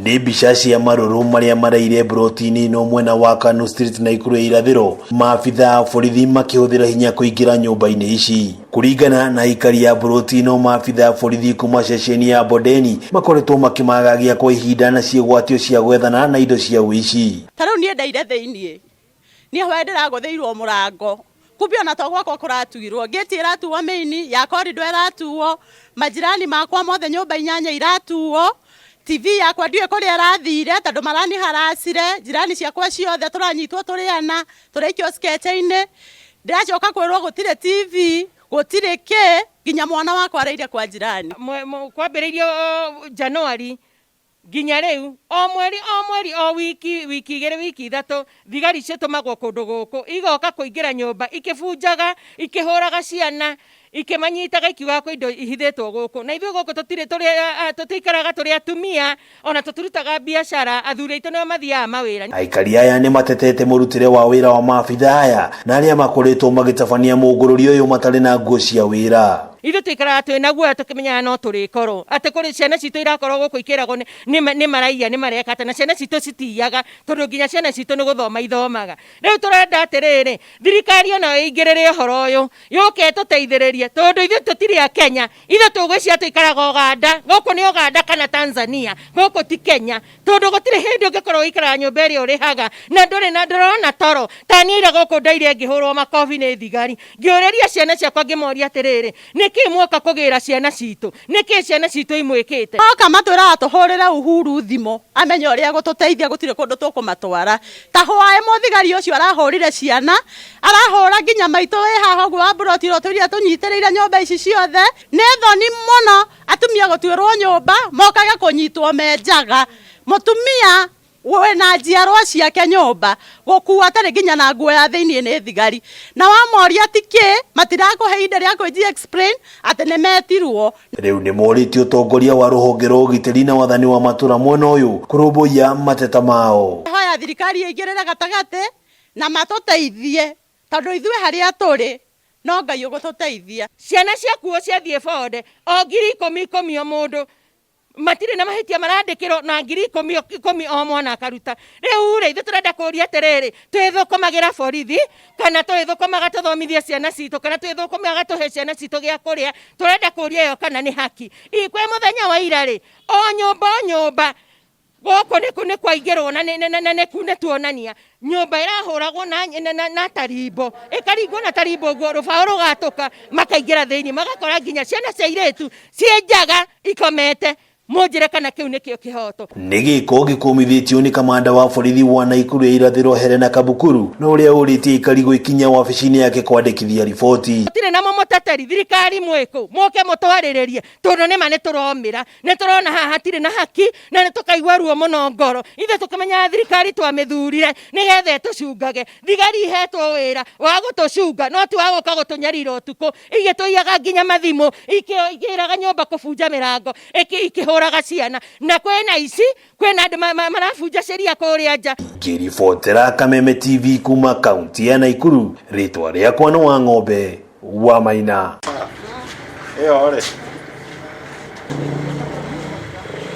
Nĩ mbica cia marũrũ marĩa mareire mburoti-inĩ ĩno mwena wa Kanu Street Naikuru ya irathĩro, maabitha a borithi makĩhũthĩra hinya kũingĩra nyũmba-inĩ ici. Kũringana na aikari a mburoti ĩno, maabitha a borithi kuma ceceni ya Bondeni makoretwo makĩmagagia kwa ihinda na ciĩgwatio cia gwethana na indo cia ũici. Ta rĩu niĩ ndaire thĩiniĩ, niĩ hwaĩ ndĩragũthĩirwo mũrango, kumbe ona to gwakwa kũratuirwo, ngĩti ĩratuo main, ya corridor ĩratuo, majirani makwa mothe nyũmba inyanya iratuo, TV yakwa ndiũĩ kũrĩa ĩrathire tondũ marani haracire, jirani ciakwa ciothe tũranyitwo tũrĩ ana, tũraikio sketch-inĩ, ndĩracoka kwĩrwo gũtirĩ TV, gũtirĩ kĩ, nginya mwana wakwa araire kwa jirani. Kwambĩrĩirio January nginya rĩu, o mweri o mweri o wiki, wiki igĩrĩ wiki ithatũ, thigari citũmagwo kũndũ gũkũ, igoka kũingĩra nyũmba ikĩbunjaga, ikĩhũraga ciana, ikĩmanyitaga ikiugaga kwĩ indo ihithĩtwo gũkũ. Na ithuĩ gũkũ tũtirĩ tũrĩ tũtikaraga tũrĩ atumia, ona tũtirutaga biacara, athuri aitũ nĩo mathiaga mawĩra. Aikari aya nĩ matetete mũrutĩre wa wĩra wa maabitha aya na arĩa makoretwo magĩtabania mũngũrũri ũyũ matarĩ na nguo cia wĩra. Ithuĩ tũikaraga twĩ na guoya tũkĩmenyaga no tũrĩkorwo atĩ kũrĩ ciana citũ irakorwo gũkũ ikĩragwo nĩ maraiya nĩ mareka atĩa, na ciana citũ citiiyaga tondũ nginya ciana citũ nĩ gũthoma ithomaga. Rĩu tũrenda atĩrĩrĩ, thirikari onayo ĩingĩrĩre ũhoro ũyũ, yũke ĩtũteithĩrĩrie tondũ ithuĩ tũtirĩ a Kenya, ithuĩ tũgwĩciria tũikaraga Ũganda, gũkũ nĩ Ũganda kana Tanzania, gũkũ ti Kenya. Tondũ gũtirĩ hĩndĩ ũngĩkorwo ũikaraga nyũmba ĩrĩa ũrĩhaga na ndũrĩ na ndũrona toro. Ta niĩ ira gũkũ ndaire ngĩhũrwo makobi nĩ thigari, ngĩũrĩria ciana ciakwa ngĩmoria atĩrĩrĩ, nĩkĩ muoka kũgĩra ciana citũ? Nĩkĩ ciana citũ imwĩkĩte? Moka matwĩraga tũhũrĩre Uhuru thimũ amenye ũrĩa egũtũteithia gũtirĩ kũndũ tũkũmatwara. Ta hwaĩ mũthigari ũcio arahũrire ciana, arahũra nginya maitũ wĩ haha ũguo wa mburoti ĩrĩa tũrĩa tũnyitĩrĩire nyũmba ici ciothe. Nĩ thoni mũno atumia gũtuĩrwo nyũmba mokage kũnyitwo me njaga. Mũtumia wĩna njiarwa ciake nyũmba gũkua atarĩ nginya na nguo ya thĩiniĩ nĩ thigari. Na wamoria ti kĩ, matirakũhe ihinda rĩa kwĩji explain atĩ nĩ metirwo. Rĩu nĩ morĩtie ũtongoria wa rũhonge rwa ũgitĩri na wathani wa matũra mwena ũyũ kũrũmbũiya mateta mao. Hoya thirikari ĩingĩrĩre gatagatĩ na matũteithie tondũ ithuĩ harĩa tũrĩ no Ngai ũgũtũteithia. Ciana ciakuo ciathiĩ bonde o 10,000 ikũmi o mũndũ, matirĩ na mahĩtia marandĩkĩrwo na 10,000 ikũmi o mwana akaruta. Rĩu rĩ, ithuĩ tũrenda kũria atĩrĩrĩ, twĩthũkũmagĩra borithi kana twĩthũkũmaga tũthomithie ciana citũ kana twĩthũkũmaga tũhe ciana citũ gĩa kũrĩa? Tũrenda kũria ĩyo kana nĩ haki. Kwĩ mũthenya wa ira rĩ, o nyũmba o nyũmba gũkũ nĩ kwaingĩrwo na nĩ tuonania nyũmba ĩrahũragwo na tarimbo, ĩkaringwo na tarimbo ũguo rũbaũ rũgatũka, makaingĩra thĩinĩ magakora nginya ciana cia airĩtu ciĩ njaga ikomete. Mũnjĩre kana kĩu nĩkĩo kĩhoto. Nĩ gĩko gĩkũmithĩtio nĩ kamanda wa borithi wa Naikuru ya irathĩro Helena Kabukuru na ũrĩa ũrĩtie aikari gwĩkinyia wabici-inĩ yake kwandĩkithia riboti. Gũtirĩ na mũmũteteri, thirikari mwĩkũ, mũke mũtwarĩrĩrie tondũ nĩma nĩ tũromĩra, nĩ tũrona haha hatirĩ na haki na nĩ tũkaigua ruo mũno ngoro. Ithuĩ tũkĩmenyaga thirikari twamĩthurire nĩgetha ĩtũcungage. Thigari ihetwo wĩra wa gũtũcunga no ti wa gũka gũtũnyarira ũtukũ. Igĩtũiyaga nginya mathimũ, ikĩraga nyũmba kũbunja mĩrango, ikĩhũraga ciana. Na kwĩna ici, kwĩna andũ marabunja sheria kũrĩa nja. Ngĩribotera Kameme TV kuma kaunti ya Naikuru, rĩtwa rĩakwa nĩ Wang'ombe wa Maina. Ĩyo rĩ.